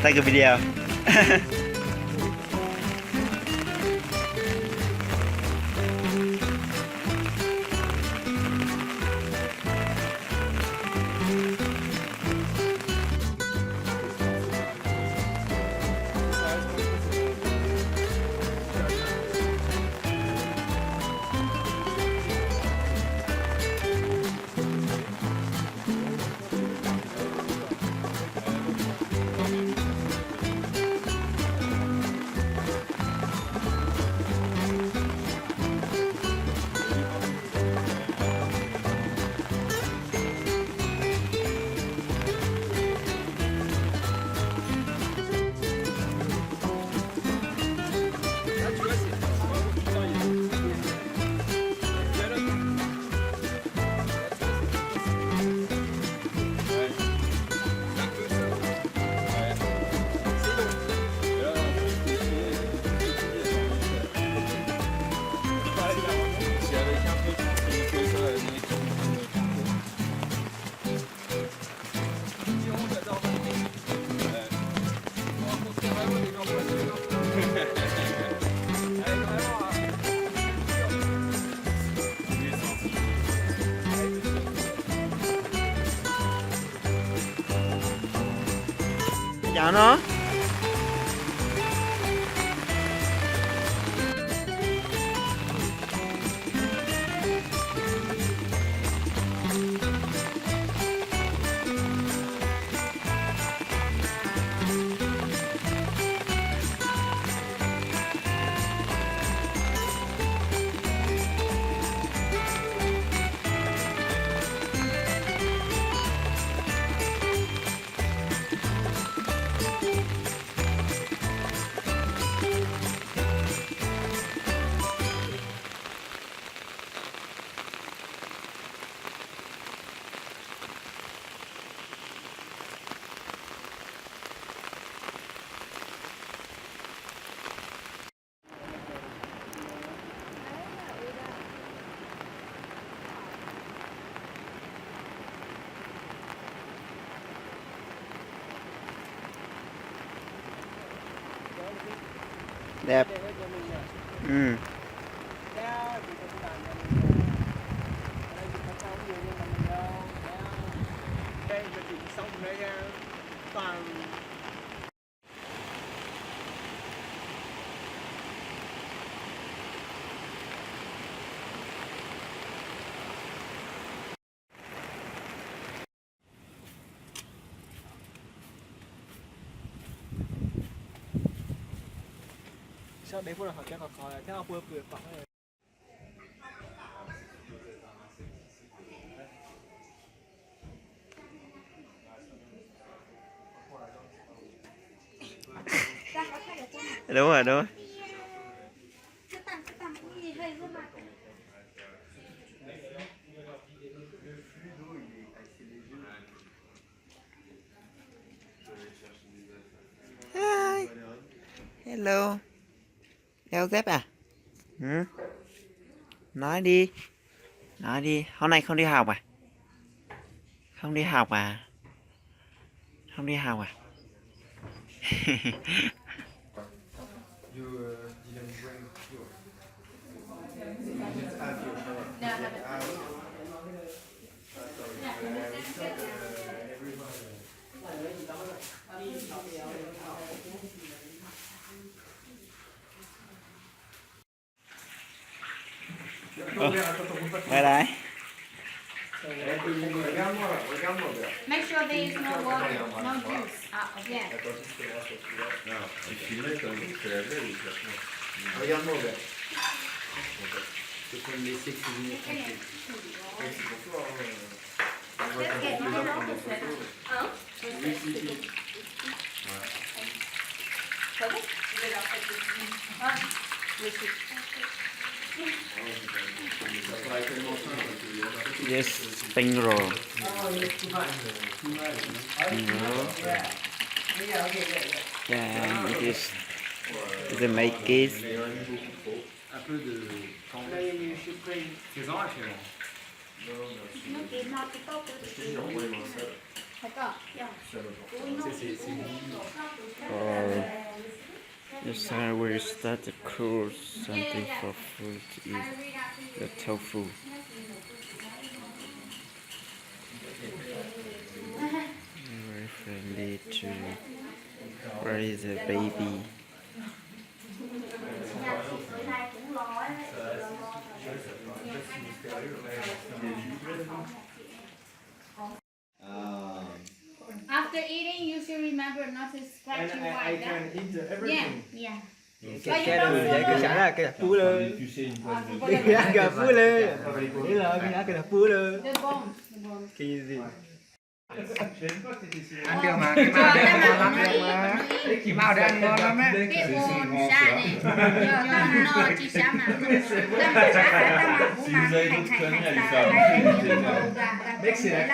Take a video. Cov no. Đẹp. Ừ. Đúng rồi, đúng rồi. Hi. Hello. Đeo dép à? Ừ? Nói đi. Nói đi. Hôm nay không đi học à? Không đi học à? Không đi học à? Ôi, ngoài đây. Make sure there is no water, no juice. Ah, okay. Yes, spring roll. Spring roll. Yeah, it is. They make it. Or the sun will start to cool something for food to eat. The tofu. Very friendly to raise a baby. After eating, you should remember not to scratch your wife. Yeah, yeah. Kawg pub lawm. Kawg pub lawm. The bones, the bones. Ăn được mà, cái màu đây ăn ngon lắm á. Cái màu đây ăn ngon lắm á. Cái u sá này. Nho no tsis sá mas. Tao sá, tao mas kuv mas hais hais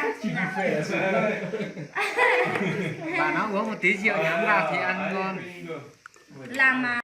hais tao. Bà nói uống một tí rượu nhắm vào thì ăn ngon. Làm mà.